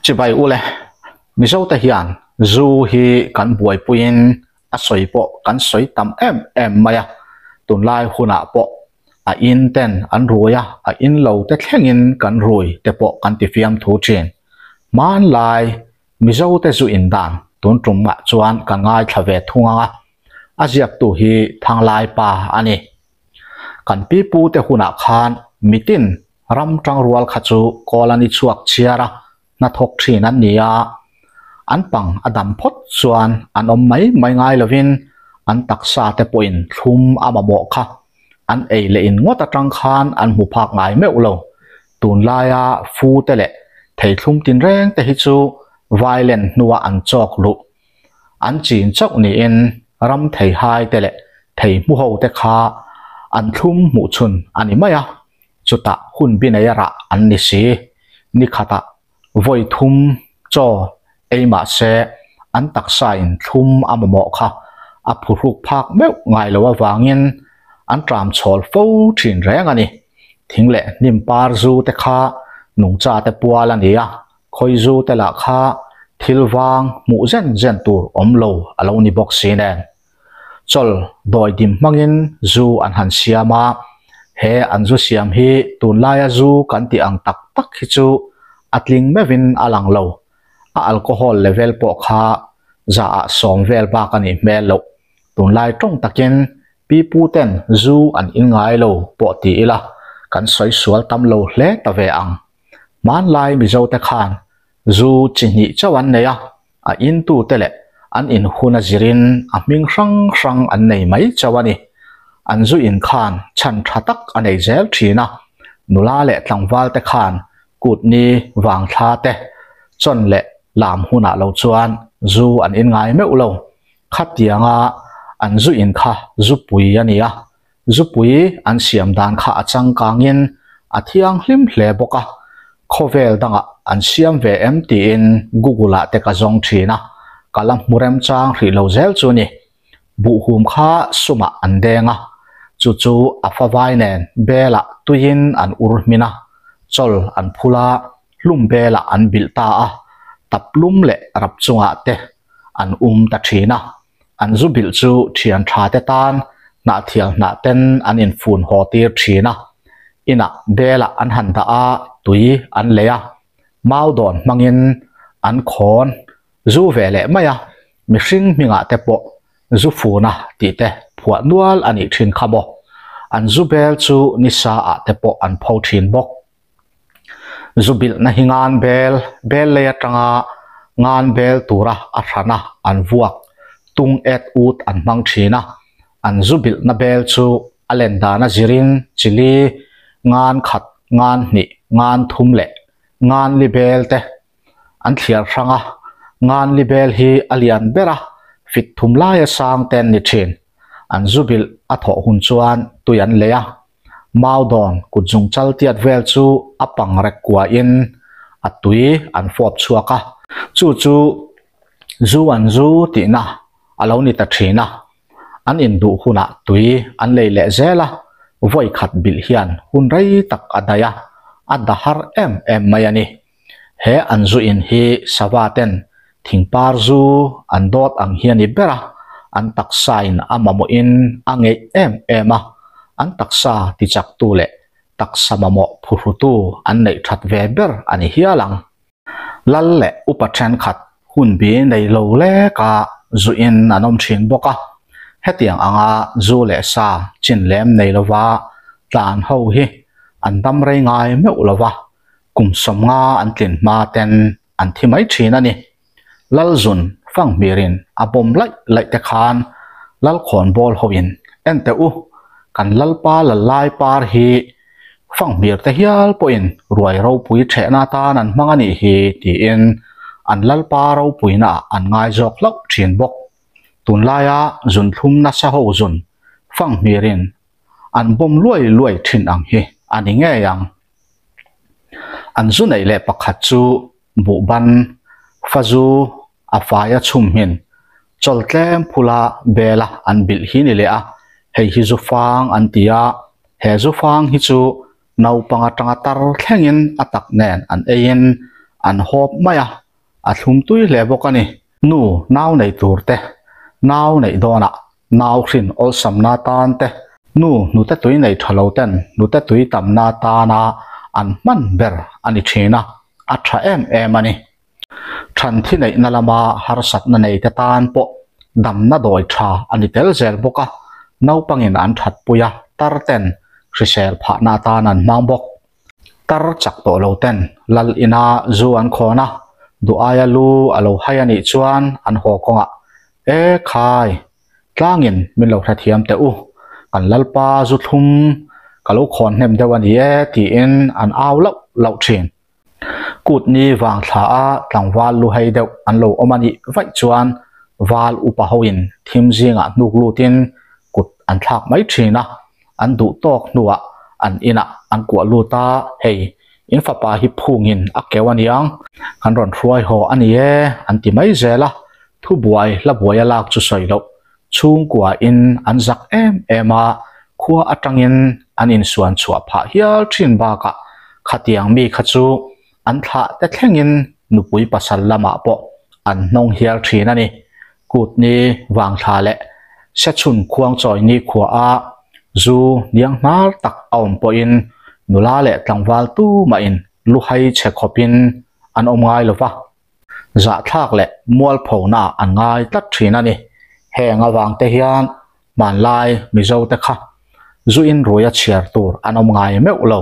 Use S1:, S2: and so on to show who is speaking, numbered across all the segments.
S1: Chibai ule, Mizote hian zu hi kan buaipuiin a sawi pawh kan sawi tam em em mai a, tunlai hunah pawh a in ten an rui a, a in lo te thlengin kan rui te pawh kan ti fiamthu thin. Hmanlai Mizote zu in dan tun tumah chuan ka ngaithla ve thung ang a, a ziaktu hi Thanglai pa a ni. Kan pipute hunah khan mitin ram tangrual kha chu kawl an i chhuak chhiar a, hnathawk thin an ni a, an pang a dam phawt chuan an awm mai mai ngai lovin an taksa te pawhin thlum a mamawh kha an ei leh in ngawt atang khan an hmu phak ngai meuh lo. Tunlaia fu te leh theithlum tinreng te hi chu violent hnua an chawk luh an chin chauh niin ram theihai te leh thei hmu ho te kha an thlum hmuh chhun a ni mai a. Chutah hun bi nei a rah an ni si. Ni khatah vawi thum chaw ei mah se an taksa in thlum a mamawh kha a phuhruk phak meuh ngai lo avangin an tram chhawl fo thin reng a ni. Thing leh hnim par zu te kha nungcha te pual a ni a, khawi zu te lah kha thil vang hmuh zen zen tur awm lo a lo ni bawk si nen. Chawl dawi dim hmangin zu an han siam a, he an zu siam hi tunlaia zu kan tih ang tak tak hi chu a tling meuhin a lang lo, a alcohol level pawh kha zaah sawm vel bak a nih hmel loh. Tunlai tawng takin pipu ten zu an in ngai lo pawh ti ila kan sawi sual tam lo hle ta ve ang. Hmanlai Mizo te khan zu chi hnih chauh an nei a, A intute leh an inhun a zirin a hming hrang hrang an nei mai chauh a ni. An zu in khan chhan tha tak a nei zel thin a, nula leh tlangval te khan kutni vangthla te chawn leh lam hunah lo chuan zu an in ngai meuh lo. Khatianga an zu in kha zupui a ni a, Zupui an siam dan kha a changkangin a thianghlim hle bawk a, khawvel dangah an siam ve em tiin Google ah te ka zawng thin a, ka la hmu remchang hrih lo zel chu ni. Buhhum kha sumah an deng a, chu chu a favai nen belah tuiin an ur hmin a, chawl an phul a, hlum belah an bilh ta a, taplum leh rap chungah te an um ta thin a. An zu bilh chu thian tha te tan hnahthial hnah ten an infun haw tir thin a. Inah belah an han dah a, tui an lei a, mau dawn hmangin an khawn zu ve leh mai a, mihring hmingah te pawh zu funa tih te phuah nual a nih thin kha maw. An zu bel chu nisa ah te pawh an pho thin bawk. Zu bilhna hi ngan bel, bel lei atanga ngan bel tura a hrana an vuak tung et ut an hmang thin a. An zu bilhna bel chu a len dana zirin chili, ngan khat, ngan hnih, ngan thum leh ngan li bel te an thliar hrang a. Ngan li bel hi a lian ber a, fit thum laia sang te an ni thin. An zu bilh a thawh hun chuan tui an lei a. Mau dawn kut zung chal tiat vel chu a pang rek kuahin a tui an fawp chhuak a, chu chu zu an zu tihna a lo ni ta thin a, an induh hunah tui an lei leh zel a, vawi khat bilh hian hun rei tak a daih a, a da har em em mai a ni. He an zu in hi sava ten thingpar zu an dawt ang hi a ni ber a, an taksa in a mamawh in a ngeih em em a, an taksa tichaktu leh taksa mamawh phuhrutu an neih that ve ber a ni hial ang. Lal leh upa thenkhat hunbi nei lo leka zu in an awm thin bawk a, hetiang anga zu leh sa chin lem nei lova tlan ho hi an dam rei ngai meuh lova, Kum sawmnga an tlin hma ten an thi mai thin a ni. Lalzun Fanghmirin a bawm laih laih te khan Lalkhawnbawl hoin en teh u, kan Lalpa Lallai par hi Fanghmir te hial pawhin ruai ropui thehna atan an hmang a nih hi tiin an Lalpa ropuina ah an ngai zawk hlauh thin bawk. Tunlaia zunthlum nasa ho zun Fanghmirin an bawm luai luai thin ang hi a ni ngei ang. An zu neih leh pakhat chu buhban, fazu, a faia chhum hmin, chawl tlem phula bela an bilh hi ni leh a, hei hi zu fang an ti a, he zu fang hi chu naupang atanga tar thlengin a tak nen an eiin. an hawp mai a, a thlum tui hle bawk a ni. Nu nau nei tur te, nau neih dawnah nau hrin awlsamna tan te, nu hnute tui nei tha lo ten hnute tui tamna tana an hman ber a ni thin a, a tha em em a ni. Than thi neihna lama harsatna nei te tan pawh damna dawi tha a ni tel zel bawk a, naupangin an thatpui a, tar ten hrisel phahna atan an hmang bawk. Tar chak tawh lo ten lal ina zu an khawn a, duh aia lu a lo hai a nih chuan an haw kawngah, E khai, tlangin min lo hrethiam teh u, kan lalpa zu thlum ka lo khawn hnem deuh a ni e tiin an au lauh lauh thin. Kut ni vang thla a tlangval lu hei deuh an lo awm a nih vaih chuan val upa hoin thim zingah hnuk lutin kut an thlak mai thin a, an duh tawk hnuah an inah an kuah lut a, hei in fapa hi phungin a keu aniang, kan rawn hruai haw a ni e an ti mai zel a, thubuai hla buai a lak chu sawi loh chhungkua in an zak em em a, khua atangin an insuan chhuah phah hial thin bakah khatiang mi kha chu an thlah te thlengin nupui pasal lamah pawh an hnawng hial thin a ni. Kut ni vang thla leh sechhun khuang chawi ni khua a zu niang hnar tak a awm pawhin nula leh tlangval tumahin luhai chhe khawpin an awm ngai lo va. Zahthlak leh mualphona an ngai tlat thin a ni. Heng avang te hian hmanlai Mizo te kha zu in rui a chhiar tur an awm ngai meuh lo.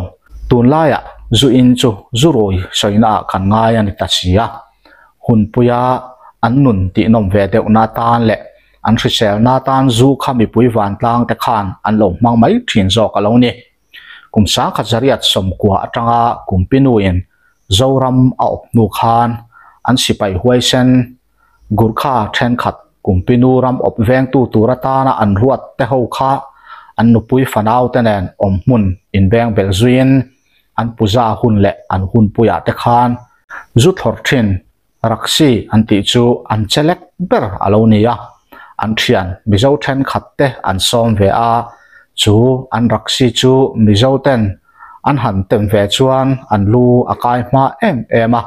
S1: Tunlaiah zu in chu zu rui sawina ah kan ngai a ni ta si a. Hunpuia an nun tihnawm ve deuhna atan leh an hriselna atan zu kha mipui vantlang te khan an lo hmang mai thin zawk a lo ni. Kum sangkhat zariat sawmkua atanga Kumpinuin Zoram a awp hnu khan an sipai huaisen Gurkha thenkhat Kumpinu ram awp vengtu tur atana an ruat te ho kha an nupui fanau te nen awm hmun inbeng belh zuiin an puja hun leh an hunpuiah te khan zu thlawr thin Raksi an tih chu an che lek ber a lo ni a, an thian Mizo thenkhat te an sawm ve a, chu an Raksi chu Mizo ten an han tem ve chuan an lu a kai hma em em a,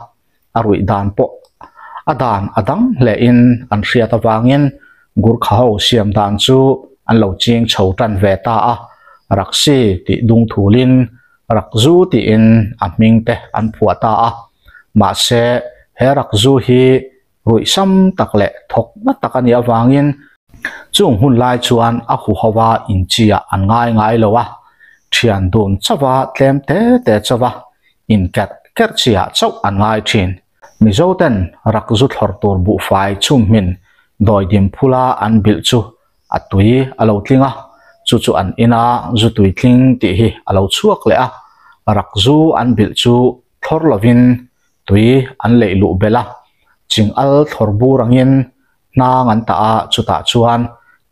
S1: a ruih dan pawh a dan a dang hle in an hriat avangin Gurkha ho siam dan chu an lo ching chho tan ve ta a, Raksi tih dung thulin Rakzu tiin a hming te an phuah ta a. Mahse, he rakzu hi ruih sam tak leh thawk na tak a nih avangin chung hun lai chuan a huhova inchiah an ngai ngai lo a, thian dun chauha tlem te te chauha inkerh kerh chiah chauh an ngai thin. Mizoten rakzu thlawr tur buhfai chhumhmin dawidim phula an bilh chu a tui a lo tling a, chu chu an ina zu tui tling tih hi a lo chhuak leh a, rakzu an bilh chu thlawr lovin tui an leih luh belh a, ching al thlawr bur angin hnang an tah a, chutah chuan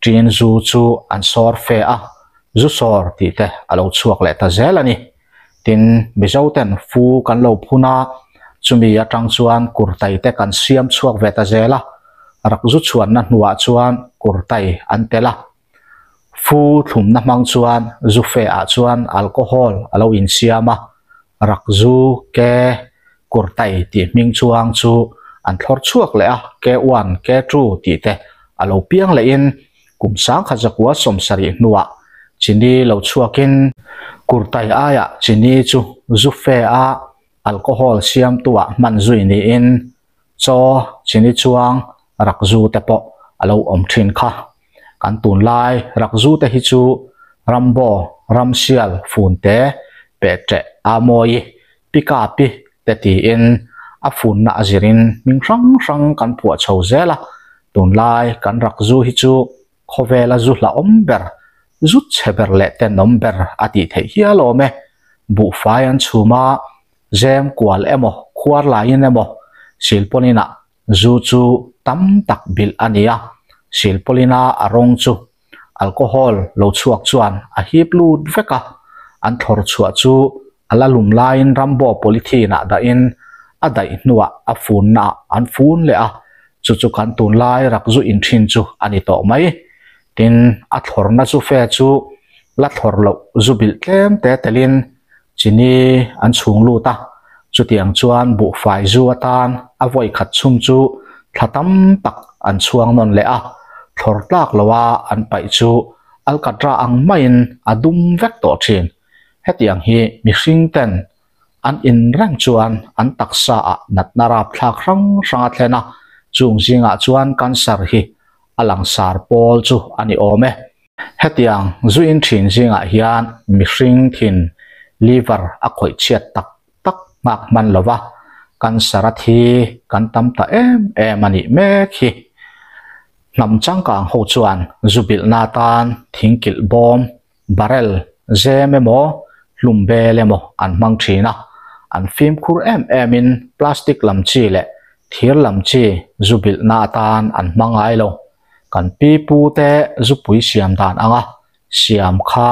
S1: ṭin zu chu an sawr fe a, zu sawr tih te a lo chhuak leh ta zel a ni. Tin, Mizoten fu kan lo phun a, chumi atang chuan kurtai te kan siam chhuak ve ta zel a, rak zu chhuanna hnuah chuan kurtai an tel a. Fu thlumna hmang chuan zu fe ah chuan alcohol a lo insiam a, rak zu ke kurtai tih hming chuang chu an thlawr chhuak leh a, ke one, ke two tih te a lo piang lehin kum sangkhat zakua sawmsarih hnuah chini lo chhuakin kurtai aiah chini chu zu fe a alcohol siamtuah hman zui niin Chaw, chini chuang, rakzu te pawh a lo awm thin kha. Kan tunlai rakzu te hi chu Rambo, Ramsial, Funte, Pehṭeh, Amawi, Pikapi te tiin a funna a zirin hming hrang hrang kan phuah chho zel a. Tunlai kan rakzu hi chu khawvela zu hlauhawm ber, zu chhe ber leh tenawm ber a tih theih hial awm e. Buhfai an chhum a, Zem kual emaw, khuar laiin emaw silpawlinah zu chu tam tak bilh a ni a, silpawlina a rawng chu alcohol lo chhuak chuan a hip lut vek a, an thlawr chhuah chu a la lum laiin rambo polythene ah dahin a daih hnuah a funna ah an fun leh a, chu chu kan tunlai rak zu in thin chu a ni tawh mai. Tin, a thlawrna zu fe chu la thlawr loh zu bilh tlem te telin Chini an chhung lut a, Chutiang chuan buhfai zu atan a vawi khat chhum chu thla tam tak an chhuang nawn leh a, thlawr tlak loa an paih chu alkatra ang maiin a dum vek tawh thin. Hetiang hi mihring ten an in reng chuan an taksa ah natna rapthlak hrang hrang a thlen a, chung zingah chuan cancer hi a langsar pawl chu a ni awm e. Hetiang zu in thin zingah hian mihring thin liver a khawih chhiat tak tak nghak hman lo va, cancer a thi kan tam ta em em a nih mek hi. Hnam changkang ho chuan zu bilhna atan thingkilh bawm, barrel, zem emaw, hlum bel emaw an hmang thin a, an fimkhur em emin plastic lam chi leh thir lam chi zu bilhna atan an hmang ngai lo. Kan pi pu te zupui siam dan anga siam kha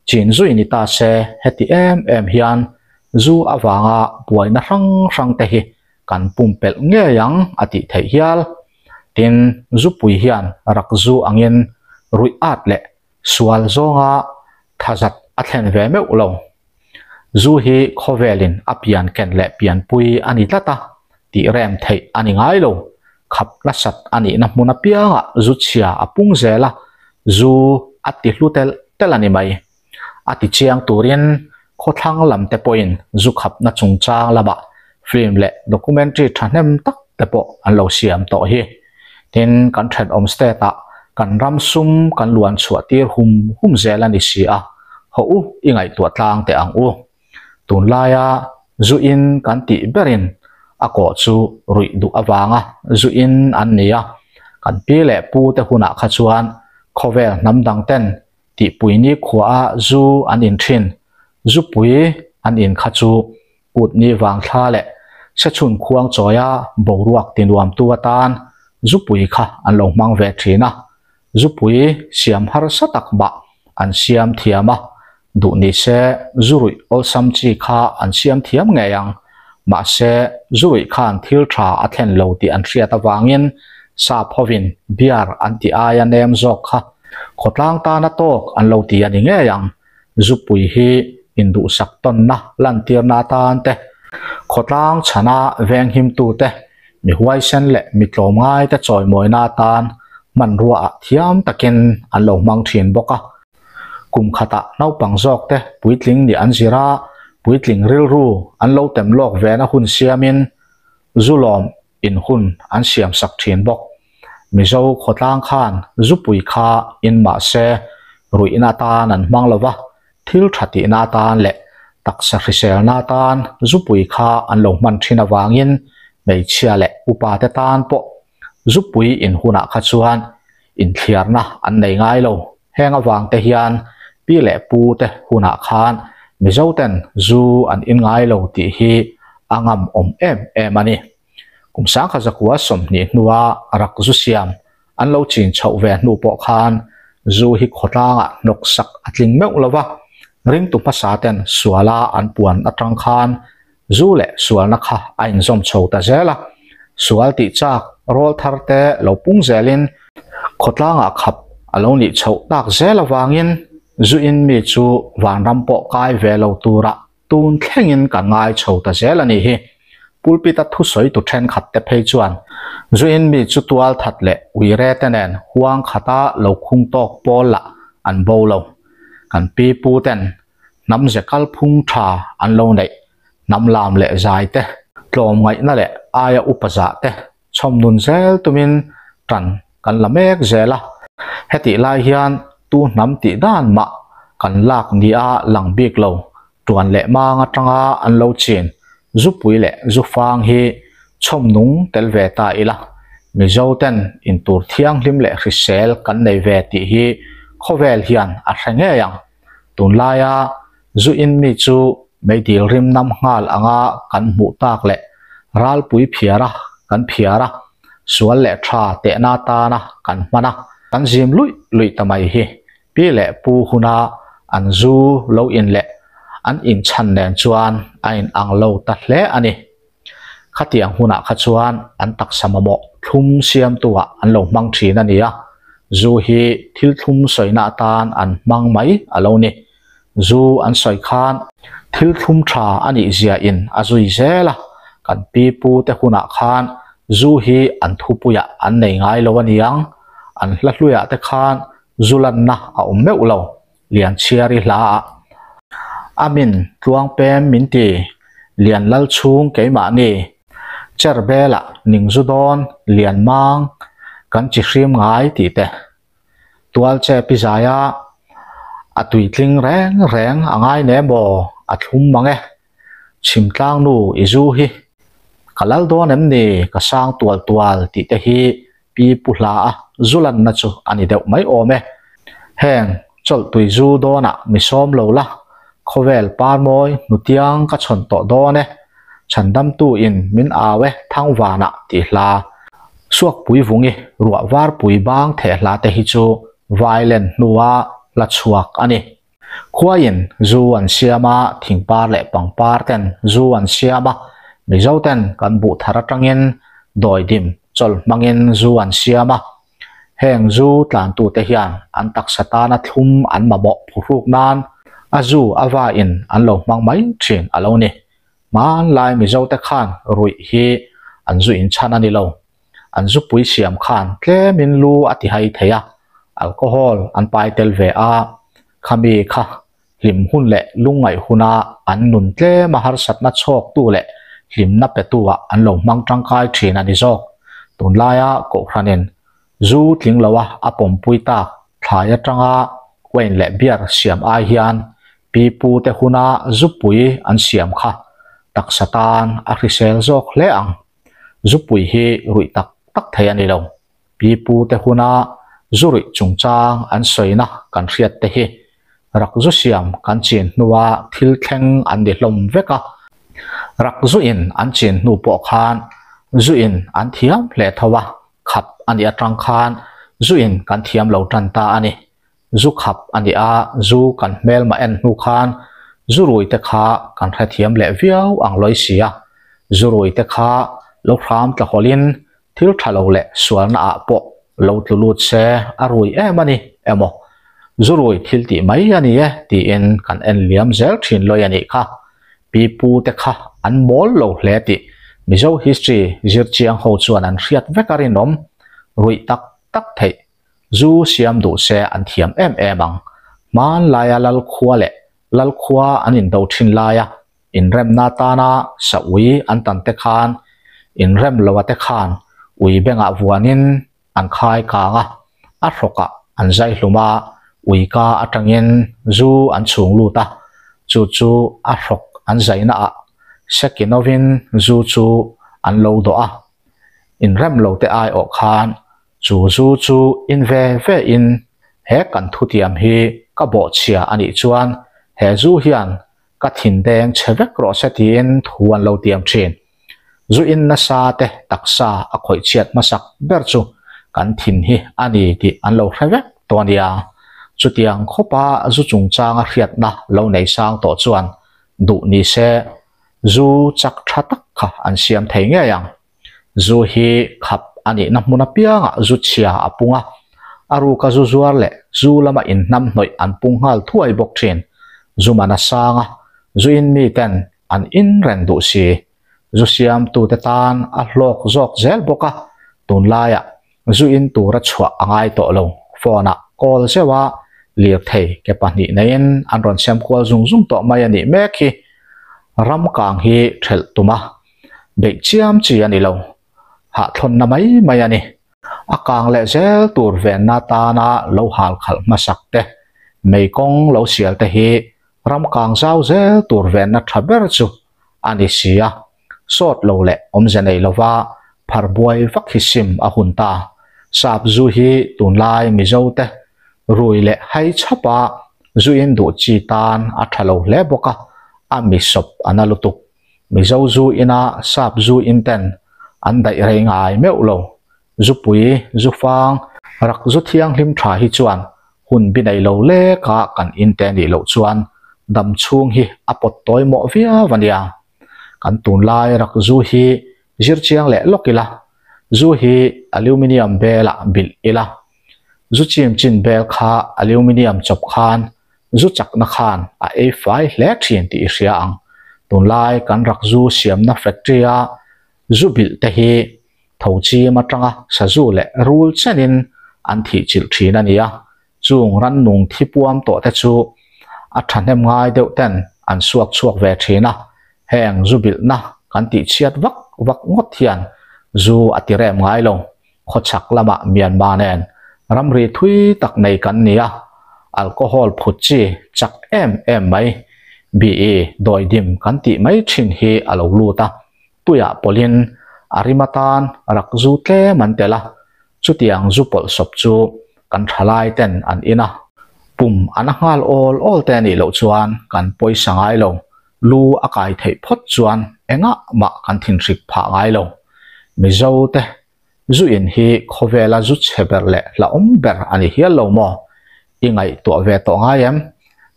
S1: chin zui ni ta se heti em em hian zu avanga buaina hrang hrang te hi kan pumpelh ngei ang a tih theih hial. Tin, zupui hian rak zu angin ruih at leh sual zawnga thazat a thlen ve meuh lo. Zu hi khawvelin a pian ken leh pianpui a ni tlat a, tih rem theih a ni ngai lo. Khap nasat a nihna hmun apiangah zu chhia a pung zel a, zu a ti hlu telh telh a ni mai. A ti chiang turin khawthlang lam te pawhin zu khapna chungchang lamah film leh documentary thahnem tak te pawh an lo siam tawh hi. Tin, kan thenawm state-ah kan ram sum kan luan chhuah tir hum hum zel a ni si a, hawh u i ngaihtuah tlang teh ang u. Tunlaia zu in kan tih berin a kawh chu ruih duh avanga zu in an ni a, kan pi leh pu te hunah kha chuan khawvel hnam dang ten tihpui ni khuaah zu an in thin, zupui an in kha chu Kut ni vang thla leh sechhun khuang chawia boruak tinuamtu atan zupui kha an lo hmang ve thin a, zupui siam harsa tak mah an siam thiam a, duh ni se zuruih awlsam chi kha an siam thiam ngei ang. Mahse, zuruih khan thil tha a thlen lo tih an hriat avangin sap hovin beer an tih aia nem zawk kha khawtlang tana tawk an lo ti a ni ngei ang. Zupui hi induhsak tawnna lantirna atan te, khawtlang chhana venghimtu te, mi huaisen leh mi tlawmngai te chawimawina atan hmanrua ah thiam takin an lo hmang thin bawk a. Kum khatah naupang zawk te puitling nih an zir a, puitling rilru an lo tem lawk vena hun siamin zu lawm in hun an siam sak thin bawk. Mizo khawtlang khan zupui kha in mah se ruihna atan an hmang lo va, thil tha tihna atan leh taksa hriselna atan zupui kha an lo hman thin avangin hmeichhia leh upa te tan pawh zupui in hunah kha chuan inthliarna an nei ngai lo. Heng avang te hian pi leh pu te hunah khan Mizo ten zu an in ngai lo tih hi a ngam awm em em a ni. Kum sangkha zakua 20 hnua rak zu siam an lo chin chhoh ve hnu pawh khan zu hi khawtlangah hnawk sak a tling meuh lo va, ringtu hmasa ten suala an puan atang khan zu leh sualna kha a inzawm chho ta zel a. Sual tih chak rawl thar te lo pung zelin khawtlangah khap a lo nih chhoh tak zel avangin zu in mi chu vanram pawh kai ve lo turah Tun thlengin ka ngai chho ta zel a nih hi. Pulpit-a thusawi tu thenkhat te phei chuan Zuin mi chu tual that leh uire te nen huang khata lo khung tawk pawl lah an bo lo. Kan pi pu ten hnam ze kalphung tha an lo neih, hnam lam leh zai te, tlawmngaihna leh aia upa zah te chhawm nun zel tumin tan kan la mek zel a. Hetih lai hian tu hnam tih dan mah kan lak nia lang bik lo tuan leh mang atanga an lo chin zupui leh zufang hi chhawm nung tel ve ta ila. Mizo ten intur thianghlim leh hrisel kan nei ve tih hi khawvel hian a hre ngei ang. Tunlaia zu in mi chu meidil rim nam nghal anga kan hmuh tak leh ralpui phiara kan phiar a, sual leh tha tehna atana kan hman a, kan zim luih luih ta mai hi pi leh pu huna an zu lo in leh an inchhan nen chuan a in ang lo ta hle a ni. Khatiang hunah kha chuan an taksa mamawh thlum siamtu-ah an lo hmang thin a ni a, zu hi thil thlum sawina atan an hmang mai a lo ni. Zu an sawi khan Thil thlum tha a nih zia in a zui zel a, kan pi pu te hunah khan zu hi an thupuiah an nei ngai lo a niang, an hla hluiah te khan zu lanna a awm meuh lo, Lianchhiari hla ah. A min tluang pem min ti, Lian lal chhung keimahni, cher belah ning zu dawn lian mang kan chi hrim ngai tih te. Tual che pi zaia a tuitling reng reng a ngai ne maw a thlum mang e. Chhimtlang nu i zu hi ka lal dawn em ni ka sang tual tual tih te hi pi pu hla a zu lanna chu a ni deuh mai awm e. Heng chawlh tui zu dawnah mi sawm lo la, khawvel parmawi hnutiang ka chhawn tawh dawn e, chhandamtu in min au e thangvanah tih hla, Suakpui vungi ruah varpui bang theh hla te hi chu violent hnua hla chhuak a ni. Khuaiin zu an siam a, thingpar leh pangpar ten zu an siam a, Mizo ten kan buh thar atangin dawidim chawlh hmangin zu an siam a. Heng zu tlantute hian an taksa tana thlum an mamawh phuhruk nan a zu a vain an lo hmang mai thin a lo ni. Hmanlai Mizo te khan ruih hi an zu inchhan a ni lo. An zupui siam khan tlemin lu a ti hai thei a, alcohol an pai tel ve a, khami kha hlim hun leh lungngaih huna an nun tlema harsatna chhawktu leh hlimna petu-ah an lo hmang tangkai thin a ni zawk. Tunlaia Kohhranin zu tling loa a pawmpui tak thlai atanga wine leh beer siam ai hian pi pute huna zupui an siam kha taksa tan a hrisel zawk hle ang. Zupui hi ruih tak tak thei a ni lo. Pi pu te huna zu ruih chungchang an sawina kan hriat te hi rak zu siam kan chin hnua thil thleng an ni hlawm vek a. Rak zu in an chin hnu pawh khan zu in an thiam hle tho a, khap a nih atang khan zu in kan thiam lo tan ta a ni. Zu khap a ni a, zu kan hmelma en hnu khan zu rui te kha kan hrethiam leh viau ang lawi si a, zu rui te kha lo hram tla hawlhin thil tha lo leh sualna ah pawh lo tlu lut se a rui em a ni emaw zu rui thil tih mai a ni e tiin kan en liam zel thin lawi a nih kha. Pi pu te kha an mawl lo hle tih Mizo history zir chiang ho chuan an hriat vek a rinawm ruih tak tak theih Zu siam duh se an thiam em em ang. Hmanlaia Lalkhua leh Lalkhua an indo thin laia inremna tana sa ui an tan te khan inrem loa te khan ui bengah vuanin an khai kang a, a hrawkah an zai hlum a, ui ka atangin zu an chhung lut a, chu chu a hrawk an zainaah sekinovin zu chu an lo dawh a, inrem lo te aiawh khan Chu zu chu in ve ve in he kan thutiam hi ka bawhchhia a nih chuan he zu hian ka thin deng chhe vek rawh se tiin thu an lo tiam thin. Zu in nasa te taksa a khawih chhiat hmasak ber chu kan thin hi a ni tih an lo hre vek tawh a nia. Chutiang khawpa zu chungchanga hriatna lo nei sang tawh chuan duh ni se zu chak tha tak kha an siam thei ngei ang. Zu hi khap a nihna hmun apiangah zu chhia a pung a, a ruka zu zuar leh zu lama inhnam hnawih an pung nghal thuai bawk thin. Zu man a sang a, zu in miten an in reng duh si. Zu siamtute tan a hlawk zawk zel bawk a, tunlaiah zu in tura chhuah a ngai tawh lo. Phone-ah call zeuh a, lirthei ke pahnih neiin an rawn sem kual zung zung tawh mai a nih mek hi. Ram kang hi thelh tum a. Beih chiam chi a ni lo. Hahthlawnna mai mai a ni. A kang leh zel tur venna tana lo hal khalh hmasak te, mei kawng lo sial te hi ram kang zau zel tur venna tha ber chu a ni si a. Sawt lo leh awmze nei lova phar buai vak hi sim a hun ta. Sap zu hi tunlai Mizo te rui leh hai chhapa zu in duh chi tan a tha lo hle bawk a, a mi sawp a na lutuk. Mizo zu ina sap zu in ten an daih rei ngai meuh lo. Zupui, zufang, rak zu thianghlim tha hi chuan hun bi nei lo leka kan in te nih loh chuan dam chhung hi a pawt tawi mawh viau a nia. Kan tunlai rak zu hi zir chiang leh lawk ila, zu hi aluminium bel ah bilh ila, zu chim chin bel kha aluminium chawp khan. Zu chakna khan a ei fai hle thin tih i hria ang. Tunlai kan rak zu siamna factory a zu bilh te hi tho chim atanga sazu leh rul chenin an thih chilh thin a ni a. Chung rannung thi puam tawh te chu a thahnem ngai deuh ten an suak chhuak ve thin a. Heng zu bilhna kan tih chhiat vak vak ngawt hian zu a ti rem ngai lo. Khawchhak lamah Myanmar nen ramri thui tak nei kan ni a, alcohol phut chi chak em em mai, BE dawidim kan tih mai thin hi a lo lut a, tuiah pawlhin a rim atan rak zu tlem an tel a, chutiang zu pawlh sawp chu kan thalai ten an in a, pum an a nghal awl awl te anih loh chuan kan pawisa ngai lo, lu a kai theih phawt chuan engah mah kan thinhrik phah ngai lo. Mizo te zu in hi khawvela zu chhe ber leh hlauhawm ber a ni hial lo maw? I ngaihtuah ve tawh ngai em?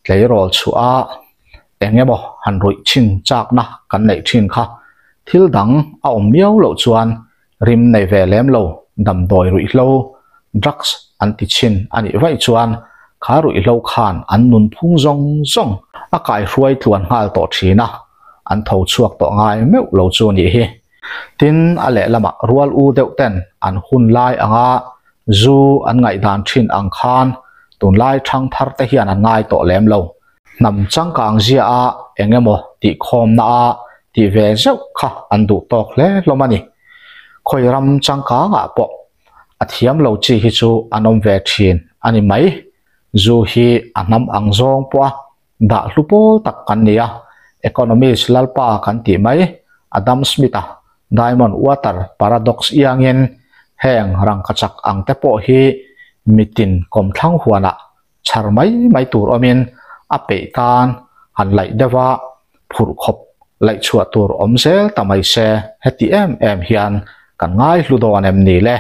S1: Tleirawl chhuah a eng emaw han ruih chhin chakna kan neih thin kha thil dang a awm miau loh chuan rim nei ve lem lo damdawi ruihhlo, drugs, an ti chhin a nih vaih chuan kha ruihhlo khan an nunphung zawng zawng a kaihruai tluan nghal tawh thin a, an tho chhuak tawh ngai meuh lo chu a nih hi. Tin, a lehlamah rual u deuh ten an hun lai anga zu an ngaihdan thin ang khan tunlai thangthar te hian an ngai tawh lem lo. Hnam changkang zia a eng emaw tih khawmna a tih ve zeuh kha an duh tawk hle hlawm a ni. Khawi ram changkangah pawh a thiam lo chi hi chu an awm ve thin a ni mai. Zu hi a hnam ang zawng pawh a dah hlu pawl tak kan ni a, Economist lalpa kan tih mai Adam Smith-a Diamond Water Paradox iangin heng rangkachak ang te pawh hi mitin kawmthlang huanah chhar mai mai tur awmin a peih tan han laih deuh a, phurh khawp laih chhuah tur awm zel ta mai se, heti em em hian kan ngai hlu dawn em ni le?